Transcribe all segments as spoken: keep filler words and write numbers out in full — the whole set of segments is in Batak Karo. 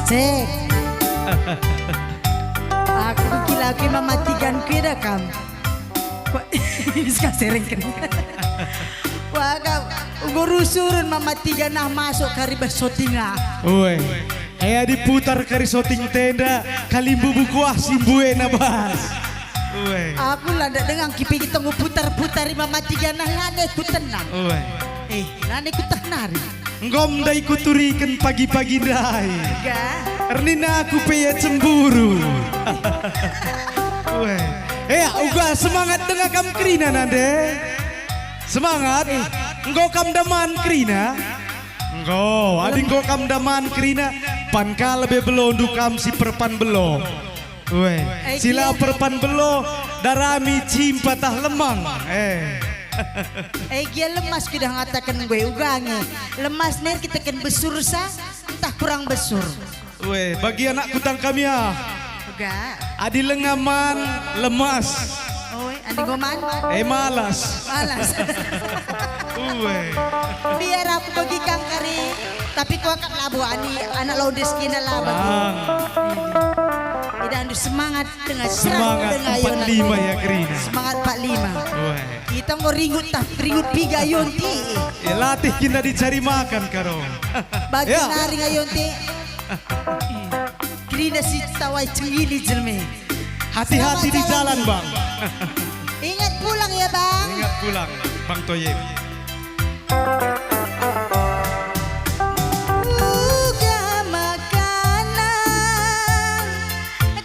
Cek. Aku kila ke mama tigan ke da kam. Wah, ini suka serengken. Wah, kau, enggo rusurun mama tiga nah masuk kari bas syuting ah. Ue. Eh, adi putar kari syuting tenda, kalimbubu kuah si mbuena bas. Ue. Aku la ndak denga kipi kita putar-putar mama tiga nah, la nde ku tenang. Ue. Eh, la nde ku teh nari. Enggo ndai kuturiken pagi-pagi ndai. Ga. Ernina aku pe ia cemburu. Weh. Eh, uga semangat denga kam kerina nande. Semangat. Enggo kam daman kerina? Enggo, adi enggo kam daman kerina, pan ka lebe belondu kam si perpan belo. Weh, eh, si la gia. Perpan belo, darami cimpa tah lemang. Eh. Eh, gia lemas kudah ngataken nggo uga nge. Lemas ner kita ken besursa, ntah kurang besur. Weh, bagi anak kutang kami ah. Uga. Adi lenga man, lemas. Oi, adi enggo man? Eh, malas. Malas. Uwe. Biar aku bagi kangkari, tapi kuakap labo ani anak Laundeskina labo. Lang. Idah andu semangat. Denga, semangat denga, empat lima ya, kerina. Semangat empat lima. Weh. Kita enggo ringut tah, ringut piga, Yonti. Ya, latih kita dicari makan, karo. Bagi ya. Nari, Yonti. Kerina si tawai cenggini jelme. Hati-hati di jalan, Bang. Ingat pulang ya, Bang. Ingat pulang, Bang Toyib. Uga makanan,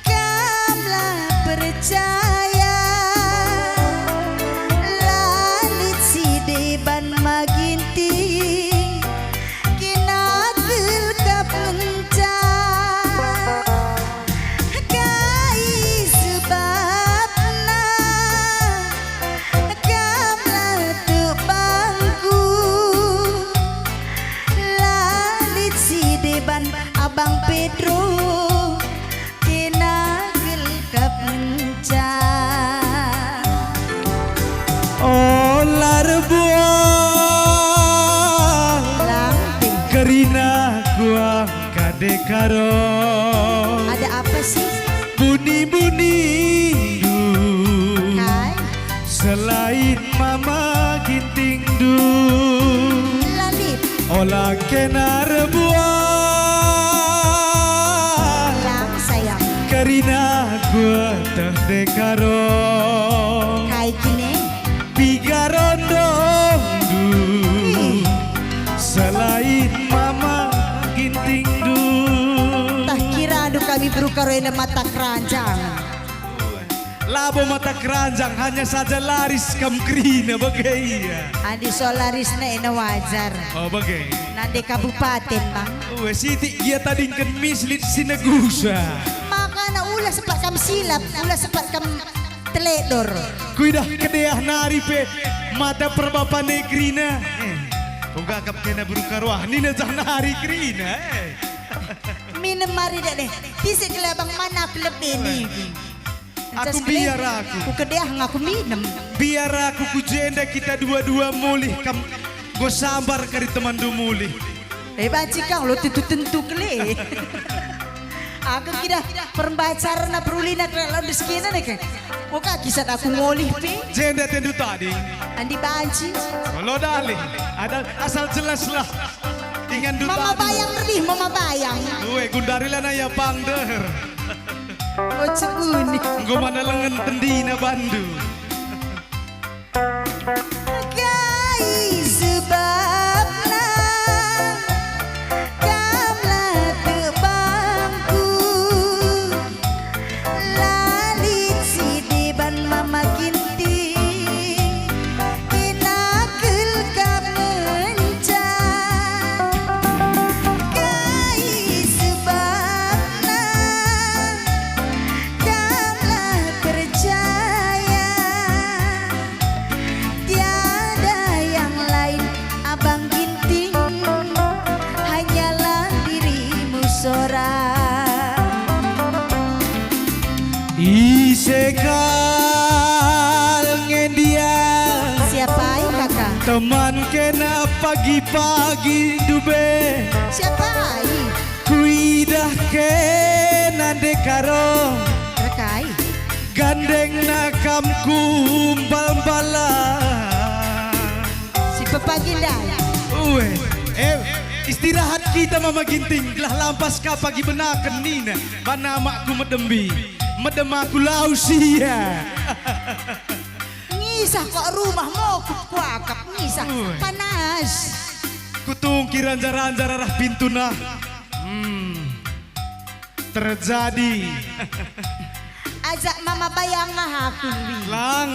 kamlah percaya, la lit si deban ma Ginting, kena gelgap ngenca. Kai sebabna? Kamlah tek bangku, la lit si deban Abang Pedro, kena gelgap ngenca. Ola erbuah, lambe. Kerina kuah. Kade karo. Ada apa sih? Buni-bunindu. Kai? Selain Mama Gintingndu. La lit. Ola kena erbuah. Lang, sayang. Kerina kueteh de karo. Kai kine? Piga rondongndu, ih, selain Mama Gintingndu. Tah kirandu kami beru karo enda mata keranjang. Labo mata keranjang, hanya saja laris kam kerina bage ia. Adi soal larisna ena wajar. Oh, bage. Nande kabupaten, Bang. Oh, sitik gia tadingken mislit si negusa. Makana ula sepat kam silap, ula sepat kam teledor. Kuidah kedeah nari pe mata perbapa negerina. Eh, uga kap kena beru karuah nina jah nari kerina, eh. Minem mari dek deh. Tisik kele abang mana aku lebe ni. Aku biar aku. Ku kedeah ngaku minem. Biar aku ku jenda kita dua-dua mulih kam go sambar kari temanndu mulih. Eh, banci kang lo tentu-tentu kele. Aku kira perembacarna perulina kena lo deskina deh ke. Oka kisah aku ngolih pe. Jenda tendu tadi. Andi banci. Lo dalih. Ada asal jelaslah. Ingan duta. Mama bayang lebih, mama bayang. Ue, gundarilah naya pang deher. Oh, cebuni. Enggo mana lengen tendina bandu. Kai sebabna kamlah tebangku, la lit si deban Mama Ginting, kena kel kam ngenca. Kai sebabna kamlah percaya? Tiada yang lain, Abang Ginting, hanyalah dirimu seorang. Ise kal ngendia? Siapa ai, Kakak? Teman kena pagi-pagi dube. Siapa ai? Kuidah Kena ndekaro. Rekai. Gandengna kam kumbal-mbalan. Si pepagi ndai. Ue, eh, istirahat kita Mama Ginting, gelah lampas ka pagi benaken nina, bana amakku medembi, medem aku lau sia. Ngisah kok rumah mokup kuakap, ngisah. Ue. Panas. Kutungki ranja-ranja arah pintuna. Hmm. Terjadi. Ajak Mama bayang ah aku, Wi. Lang.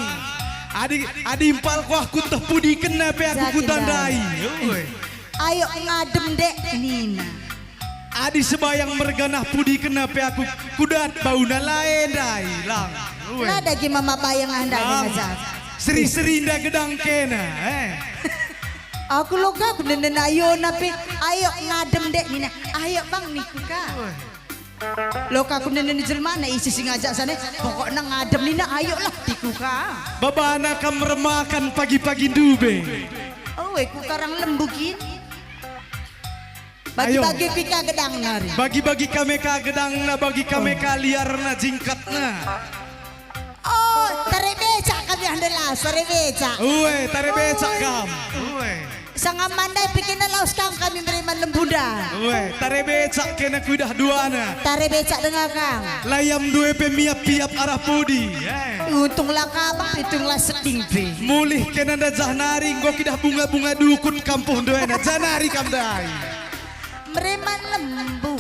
Adi, adi impal kuah kuteh pudikenna pe aku kutandai. Ue. Ayo ngadem, Dek, nina. Adi sebayang merganah pudikenna pe aku kudat bauna lae ndai, Lang. Ue. La dage Mama bayang ah ndai, Lang. Ajak. Seri-seri nda gedang kena, eh. Aku loka ku nenen ayona pe, ayo ngadem, Dek, nina. Ayo bang niku ka. Loka ku nenen jelmana isi si ngajak sana, pokokna ngadem nina, ayolah tiku ka. Babana kam remakan pagi-pagi ndube. Oe, ku karang lembu kin. Ayo. Bagi-bagi pika gedang nari. Bagi-bagi kame ka gedangna, bagi kame ka liarna, jingkatna. Oh, tare becak kami ande las, tare becak. Ue, tare becak kam. Ue. Sanga mandai pikirna laus kam kami meriman lembunda. Ue, tare becak kena kuidah duana. Tare becak denga kam. Layam due pe miap-piap arah pudi. Eh. Untung la kabak, untung la seding pe. Mulih kena ndajah nari enggo kidah bunga-bunga dukun kampuh nduena. Janari kam ndai. Meriman lembu.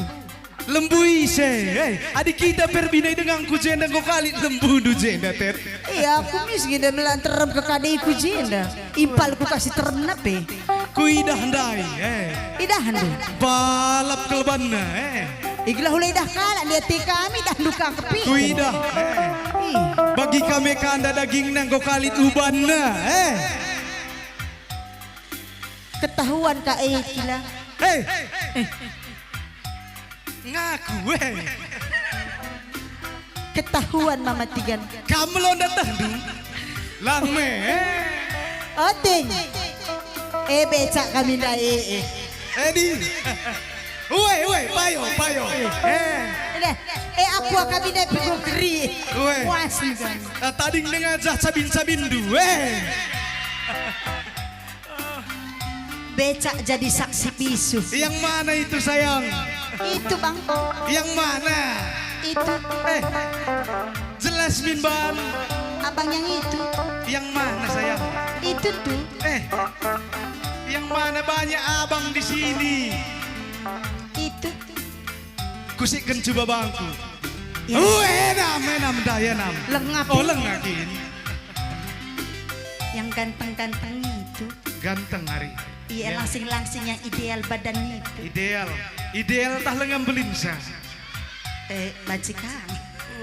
Lembu ise, eh, adi kita perbinai dengangku jenda enggo kalit lembundu jenda, Tet. Iya, aku mis genda melan terem ke kadeku jenda. Impalku kasih teremna pe. Kuidah ndai, eh. Idahndu. Balap kelebanna, eh. Igelah ula idah kalak dia te kami dah duka kepi. Kuidah, eh. Ih. Bagi kame kanda dagingna enggo kalit ubanna, eh. Ketahuan ka e kila. Hei. Eh. Ngaku, weh. Ketahuan Mama Tigan. Kam lo ndatehndu? Lang me. Oting. Eh, becak kami ndai, eh, eh. Edi. Weh, weh, payo, payo. Eh. Deh, eh, aku kami ndai pegu keri. Weh. Puas nih kan. Ah, tading denga jah cabin-cabinndu, weh. Becak jadi saksi bisu. Yang mana itu, sayang? Itu, Bang. Yang mana? Itu. Eh, jelas min, Bang. Abang yang itu. Yang mana, sayang? Itu tuh. Eh, yang mana banyak abang di sini? Itu. Kusikken cuba bangku. Ya. Oh, enam, enam, dah, enam. Lengap. Oh, lengap kin. Yang ganteng-ganteng itu. Ganteng, Ari. Iya, ya. Langsing-langsing yang ideal badan itu. Ideal. Ideal tah lenga mbelinsa. Eh, banci kam.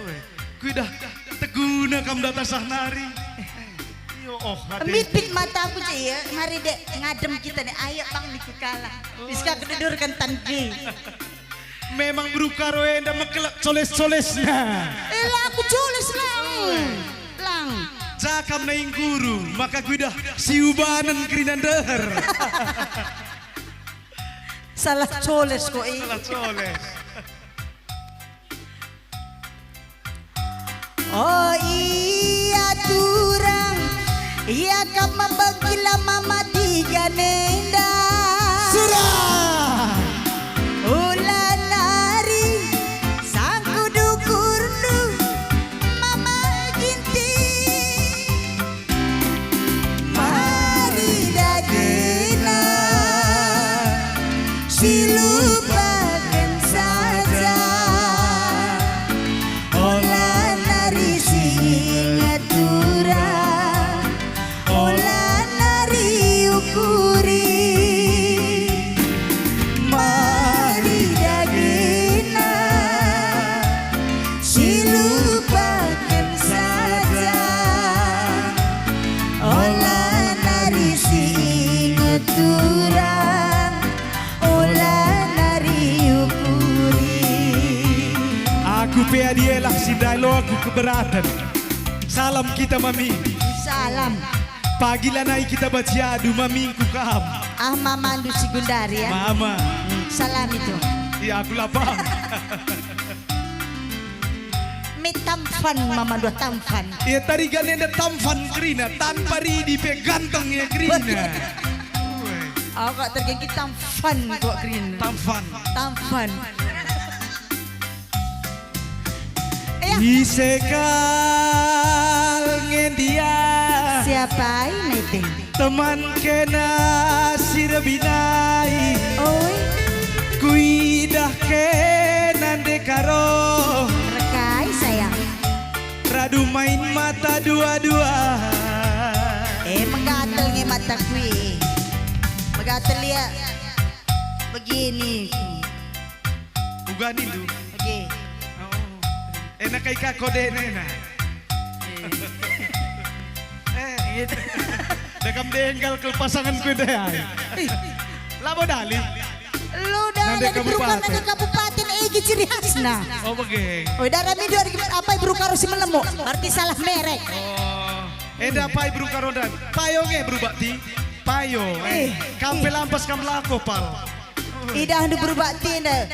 Ue, kuidah teguna kam datah sah nari. Yo, oh, ate. Mipit mataku je, ya. Mari, Dek, ngadem kita nih. Ayo, Bang, niku kalak. Ue. Iska kedudurken tanki. Memang berupa karo enda mekelek coles-colesna. Eh, la aku coles, Lang. Lang. Jakam naing guru, maka kuidah siubanen kerina ndeher. Salah coles kok, i. Salah coles. Oh iya turang, ia kam membengkila Mama Tigan enda. Surah. Ula nari sangku dukurndu Mama Ginting. Mari dagena silupaken saja, ola nari singet turang, ola nari ukuri. Mari dagena silupaken saja, ola nari singet turang, ola nari ukuri. Aku pe adi elah si ndai lo aku keberaten. Salam kita, Mami. Salam. Pagi lanai kita baci adu, mamingku kam. Ah, mamandu si gundari, ya? Mama. Salam itu. Ya, aku lapang. Me tampan, mama dua tampan. Ya, tarigan enda tampan kerina, tanpa ridi pe ganteng ya kerina. Aku kak tergengki tampan kok kerina. Tampan. Tampan. Iya. Ise kal ngendia? Siapa ini, Teh? Teman kena si rebi nai. Oi. Kuidah kena ndekaro. Rekai, sayang. Radu main mata dua-dua. Eh, menggatel nge mata kui. Menggatel ya. Begini. Uga nindu. Oke. Oh. Enak kai ka kode nena. Eh. Gitu. Dekam denggal kel pasangan ku deh ai. Ih. Labo dali. Lu dah nande ada berukan kabupaten. Nande kabupaten, eh, ciri khasna. Oh, bage. Oh, darah mi dua apa berukan si melemo? Berarti salah merek. Oh. Enda pai berukan ronda. Payo nge berubah ti. Payo, eh. Eh, kam eh. Pe lampas kam lako, pal. Idahndu beru bakti enda,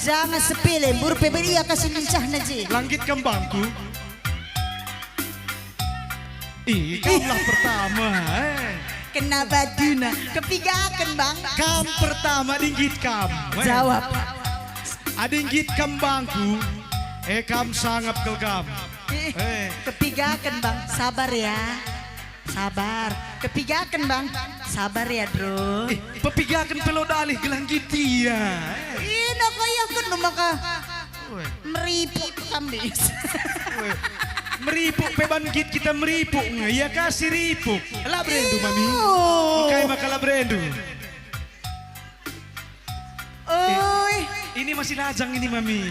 jangan sepele, mbur pe beria kasih lincahna je. Langgit kembangku. Ih, kamlah pertama, eh. Kena baduna. Kepigaken, Bang. Kam pertama, dinggit kam, eh. Jawab. Adinggit kembangku, eh, kam sangap kel kam. Eh, eh. Kepigaken, Bang. Sabar ya. Sabar. Kepigaken, Bang. Sabar ya, Bro. Eh, pepigaken pe lo dalih gelah nggit ia. Ina kau ia kenu maka. Weh. Meripuk kambis. Weh. Meripuk pe ban nggit kita meripuk nge. Ia kasih ripuk. La berendu, Mami. Iyo. Engkai maka la berendu? Oi. Eh, ini masih lajang ini, Mami.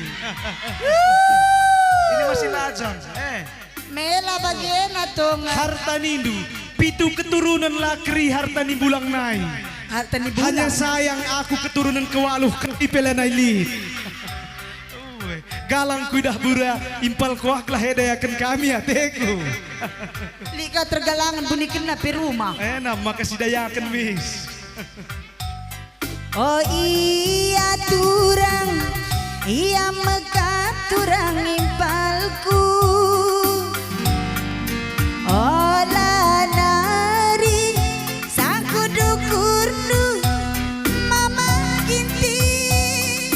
Ini masih lajang. Eh. Mela bagena tung. Harta nindu, pitu keturunan la keri harta ni bulang nai. Harta ni bulang. Hanya sayang aku keturunan kewaluh keri pe lanai lit. Ue, galang kuidah bura, impal kuah gelah edayaken kami ateku. Lika tergalangen bunikenna pe rumah. Ena maka sidayaken mis. O ia turang, ia mekap turang impalku. Ola nari sangkut ukurndu, Mama Ginting.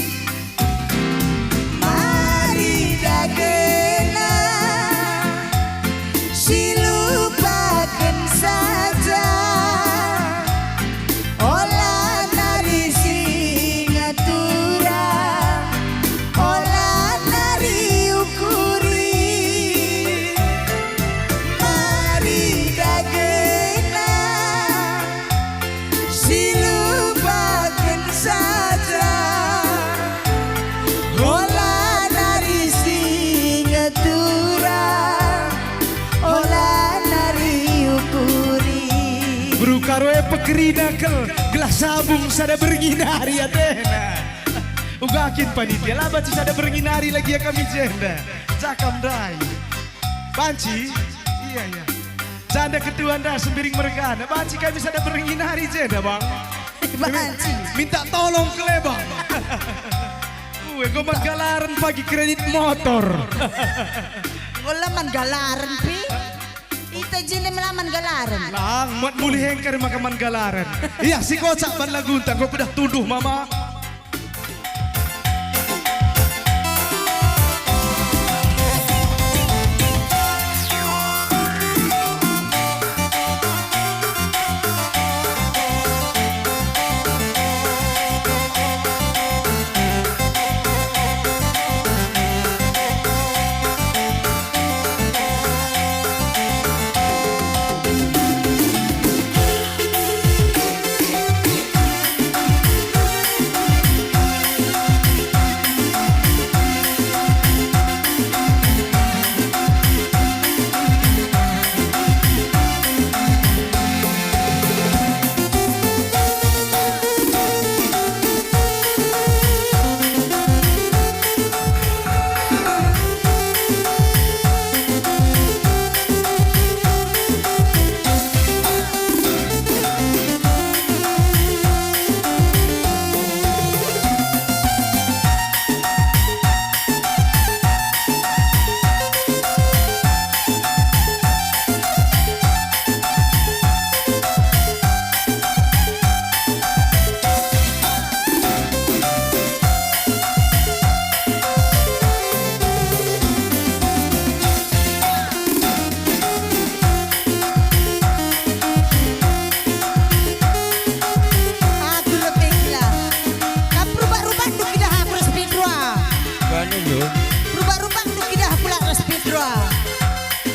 Mari dagena silupaken saja, ola nari si ngatura, ola nari ukuri. Mari dagena silupaken saja, ola nari si ngatura, ola nari ukuri. Beru Karo e pekerina kel, gelah sambung sada berngi nari atena. Uga kin panitia, la banci sada berngi nari lagi ia kami jenda. Jakam ndai. Banci? Iya, iya. Janda ketua nda sembiring mergana. Banci kami sada berngi nari jenda, Bang. Banci. Minta tolong kele, Bang. Ue, enggo man galaren pagi kredit motor. Enggo la man galaren, Pi. Ita jine melaman galaren. Lang, muat mulih engkar maka man galaren. Iya, si kocak ban lagunta, enggo kudah tunduh, Mama.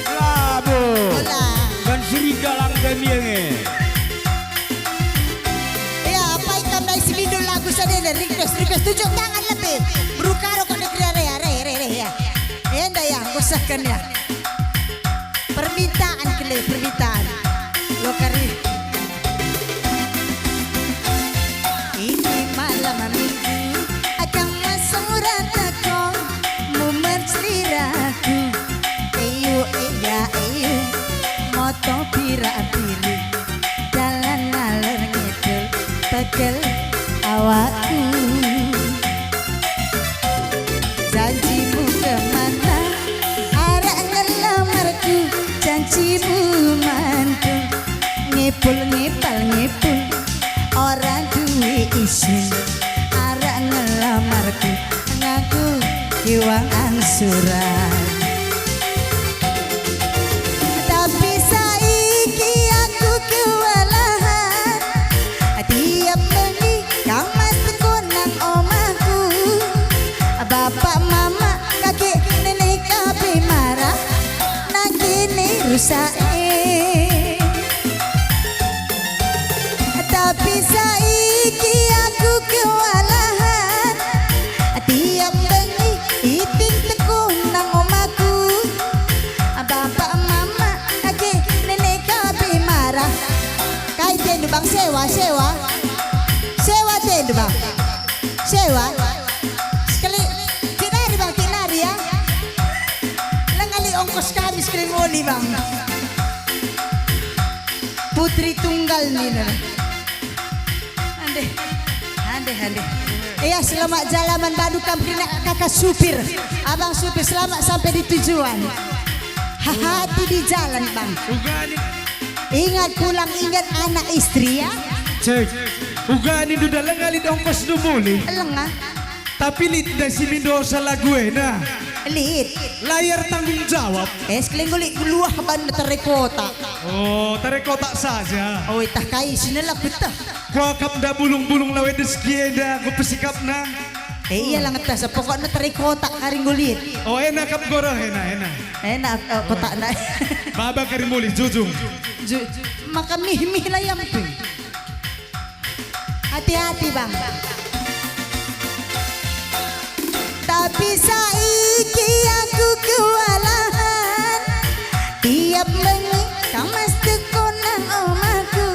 Labo. Hola. Kan seri dalam kami nge. Ya, apai kam ndai si mindo lagu sadena, request, request, tunjuk tangan lebih. Berukaro kok negeri area, re, re, re, ya. Enda ya, nggo sehken ya. Permintaan kele, permintaan. Lo kari. Ini malam minggu, akang masuk rata kong, mumet seliraku. Eyu, eya, eyu, moto pira-piri, jalan ngalor ngidul, pegel awakku. Janjimu kemana? Arah ngelamarku, janjimu mantu. Ngepul, ngepal, ngepul, ora duwe isin. Arah ngelamarku, ngaku kiwang angsuran. Tapi saiki aku kewalahan. Tiap bengi kam mas teko nang omahku. Bapak, mama, kakek, nenek, kape marah. Nang kene rusak e. Tapi saiki aku kewalahan. Tiap bengi iting teko nang omahku. Bapak, mama, kakek, nenek, kape marah. Kai tendu, Bang? Sewa, sewa. Sewa tendu, Bang. Sewa. Sekali, tinari, Bang, tinari, ya. Lenga lit ongkos kami sekali ngoli, Bang. Putri tunggal nina. Ande, ande, ande. Iya, selamat jalan man bandu kam kerina kakak supir. Abang supir, selamat sampai di tujuan. Hati-hati di jalan, Bang. Uga nin. Ingat pulang, ingat anak istri, ya. Cek. Uga nindu da lenga lit ongkosndu mulih. Lenga. Tapi lit da si mindo lagu ena. Lit. Layar tanggung jawab. Es, kelinggo lit luah ban tare kotak. Oh, tare kotak saja. Oh, itah kai si nelap betah. Kuakap nda bulung-bulung lawe deski enda, kupesikapna. Eh, iya lah ngetah, sepokokna tare kotak kari nggo lit. Oh, ena kap goroh, ena, ena. Ena, eh, kotakna. Baba kari mulih, jujung. Ju-, maka mih-mih lah yang tu. Hati-hati, Bang. Tapi saiki aku kewalahan. Tiap bengi kam mas teko nang omahku.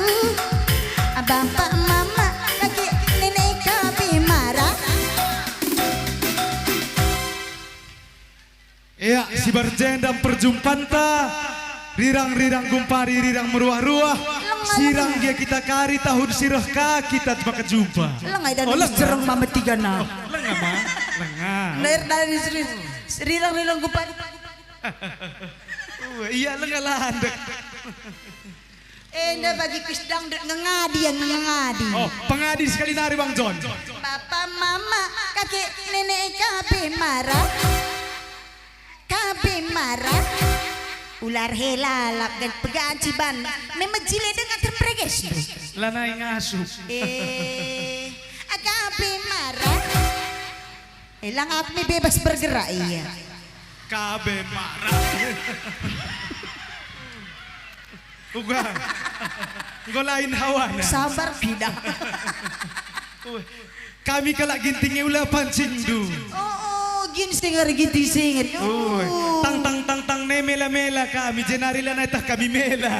Bapak, mama, kakek, nenek, kape marah. Ea, si barjenda perjumpanta, rirang-rirang gumpari, rirang meruah-ruah, sirang gia kita kari tahun si reh ka kita maka jumpa. Lenga idan. Oh, lenga. Jereng mama tiga na. Oh, lenga, Ma. Lenga. Nair dari seri-, rirang-rirang gumpari. Uh, iya, lenga landek. Enda bagi kuis dangdut ngengadi yang ngengadi. Oh, pengadi sekali nari, Bang John. Bapa, mama, kakek, nenek, kape marah. Kape marah. Ular he lalap gan peganci ban. Memang jile dengan terpereges. Lanai ngasup. Eh, kape marah. Elang aku mi bebas bergerak, iya. Kabe marah. Uga. Enggo lain hawana. Sabar, pidah. Ueh. Kami kalak Ginting e ula pancingndu. Oh, oh, gin singer, Ginting singer. Ueh. Oh. Tang, tang, tang, tang, ne mela-mela kami, jenari lanai tah kami mela.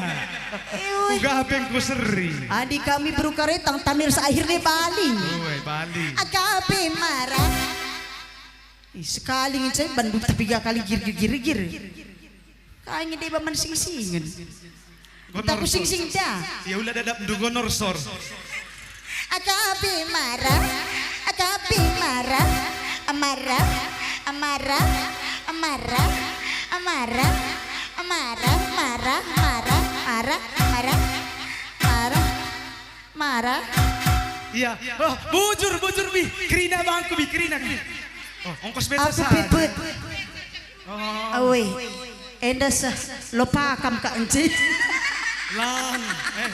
Iuh. Uga pe engko seri. Adi kami beru karetang, tanir seakhir ne bali. Ueh, bali. Kape marah. Ih, sekali ngenca bandum tapi ga kali gir, gir, gir, gir. Kai nge deba man sing-singen. Gonor. Aku sing-sing da. Ya ula dadap ndu gonor sor. Kape marah, kape marah, marah, marah, marah, marah, marah, marah, marah, marah, marah, marah. Marah. Iya. Oh, bujur, bujur, Bi. Kerina bangku, Bi, kerina, kerina. Oh, ongkos beta. Aku sa pipet. Oh. Awe. Enda seh, lupa kam ka enci. Lang. Eh.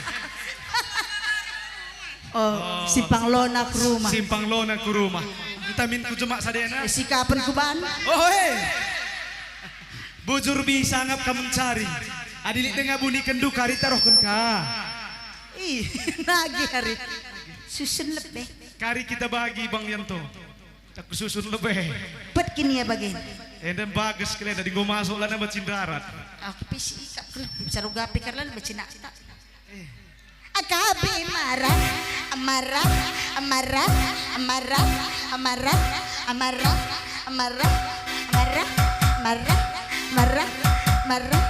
Oh, oh, simpang lona ku rumah. Simpang lona ku rumah. Enta min ku jemak sadena. Eh, sikapen ku ban. Oh, eh. Bujur bisa ngap kam mencari. Adi lit denga bunikenndu kari tarohken ka. Ih, nage hari. Susun lebe. Kari kita bagi, Bang Yanto. Tak kususun lebe. Pet kin ia bage. Enda bages kalian, adi enggo masuk lana bacin darat. Aku pisi ikap kru, bicara uga pikir lan bacin akta. Akabe marah, marah, marah, marah, marah, marah, marah, marah, marah, marah, marah, marah,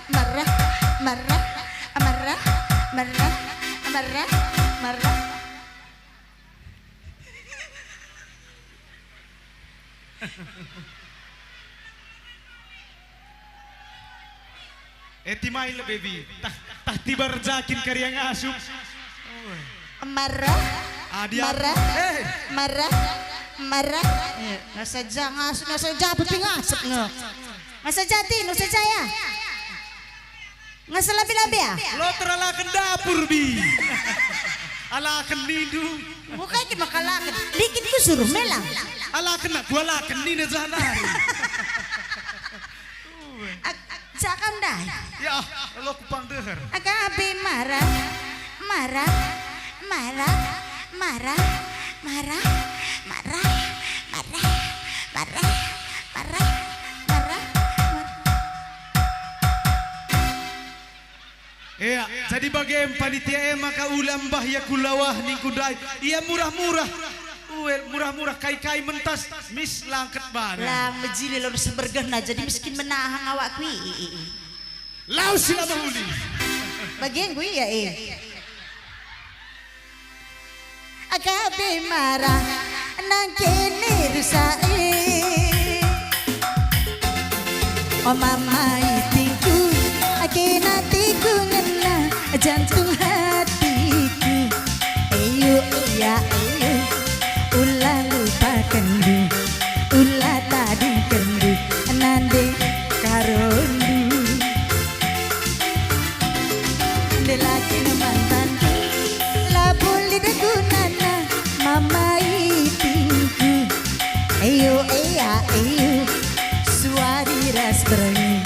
marah, marah, marah, marah, marah. Eh, timai le, baby. Tah, tah tibar jakin kari ngasup. Marah. Adi aku. Marah. Eh. Marah. Marah. Eh, nasa ja ngasup, nasa ja pepi ngasup nge. Nasa ja ti, nasa ja ya. Ngasal labe-labe, ah? Lo teralaken dapur, Bi. Alaken nindu. Bukai kin maka alaken. Bikin ku suruh mela. Alaken nak gua alaken nina janari. Ak-, cakap ndai. Ya, lo kupang deher. Akabe marah, marah, marah, marah, marah, marah, marah, marah, marah, marah, marah. Ea, jadi bage em panitia e maka ula mbah ia ku lawah ningku ndai. Ia murah-murah. Uel, murah-murah kai-kai mentas, mis langket bana. Lang mejile lor sebergehna, jadi miskin menahan awakku i, i, i, i. Lau si la mehuli. Bage enggo ia, e. Akabe marah nangkene rusak e. O mama itingku, akena tingku ngena jantung hatiku. Eyo, eya, eyo, ula lupakenndu, ula tadingkenndu, nande karondu. Ndelaken mantanku, labo lit gunana, mama itingku. Eyo, eya, eyo, suari ras berngi.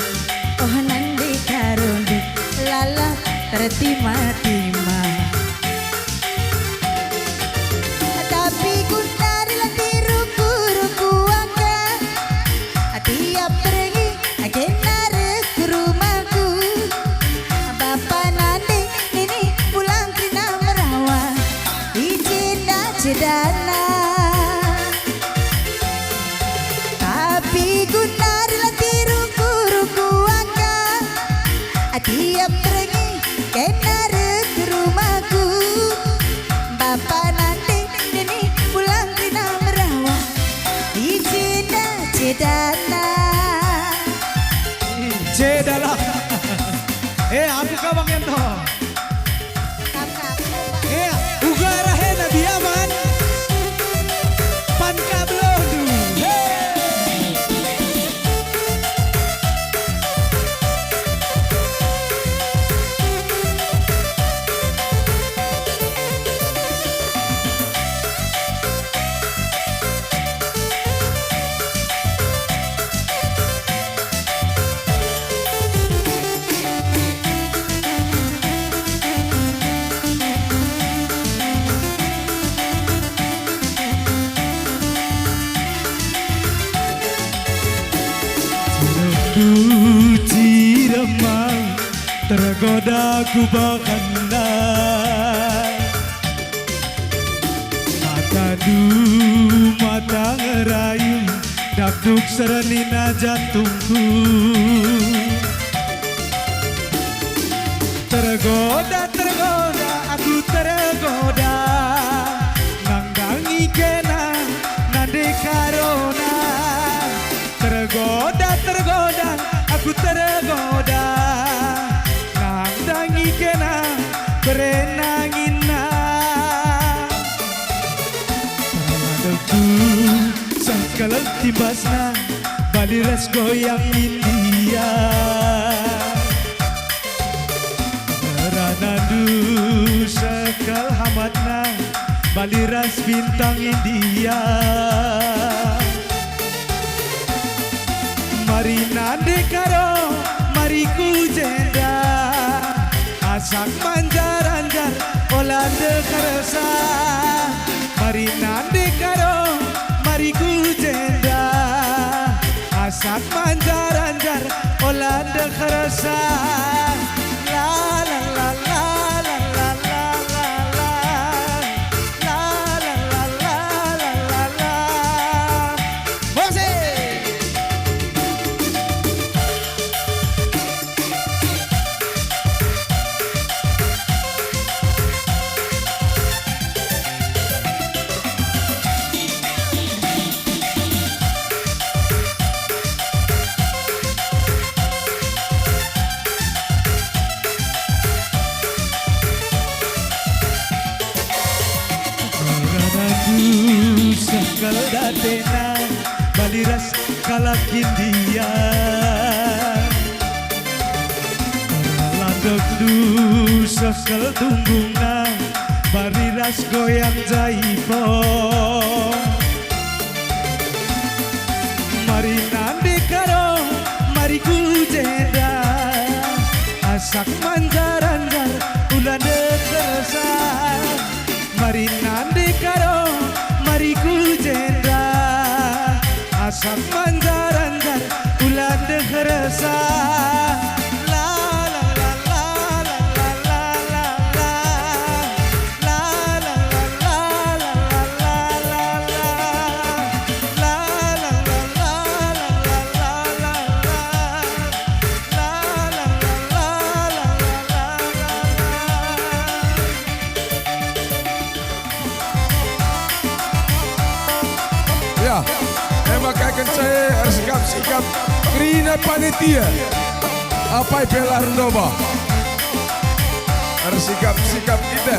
Oh, nande karondu, lala tertima-tima. Tapi gundari la tiruku-ruku aka. Tiap berngi kena reh ku rumahku. Bapa nande nini pulang kerina merawa. Iceda-cedana. Tapi gundari la tiruku-ruku aka. Tiap berngi kena reh ku rumahku. Bapa nande nini pulang kerina merawa. Iceda-cedana. Cedalah. Eh, aku ka Bang Yanto. Eh, uga rahe Nabi Aman. Pan ka belondu. Hey. Ciremdu ciremang tergoda kubahanna. Matandu mata ngerayu, dakduk serenina jantungku. Tergoda, tergoda, aku tergoda. Nandangi kena nande karona. Tergoda, tergoda, aku tergoda. Nandangi kena berenangina. Ramadokku sekalak timbasna, bali ras goyang India. Ranandu sekal hamatna, bali ras bintang India. Mari nande karo, mari ku jenda. Asak manjar-anjar, ola ndehersa. Mari nande karo, mari ku jenda. Asak manjar-anjar, ola ndehersa. La, la, la, la. Musik. Ranaku seh kal datena, bali ras kalak India. Landokndu seh kal tunggungna, bali ras goyang jaipong. Mari nande karo, mari ku jenda. Asak manjar-anjar, ula ndehersa. Mari nande karo, mari ku jenda. Asak manjar-anjar, ula ndehersa. La, la, la, la. Ya, e maka kenca e ersikap-sikap kerina panitia. Apai pe la erndobah. Ersikap-sikap kita.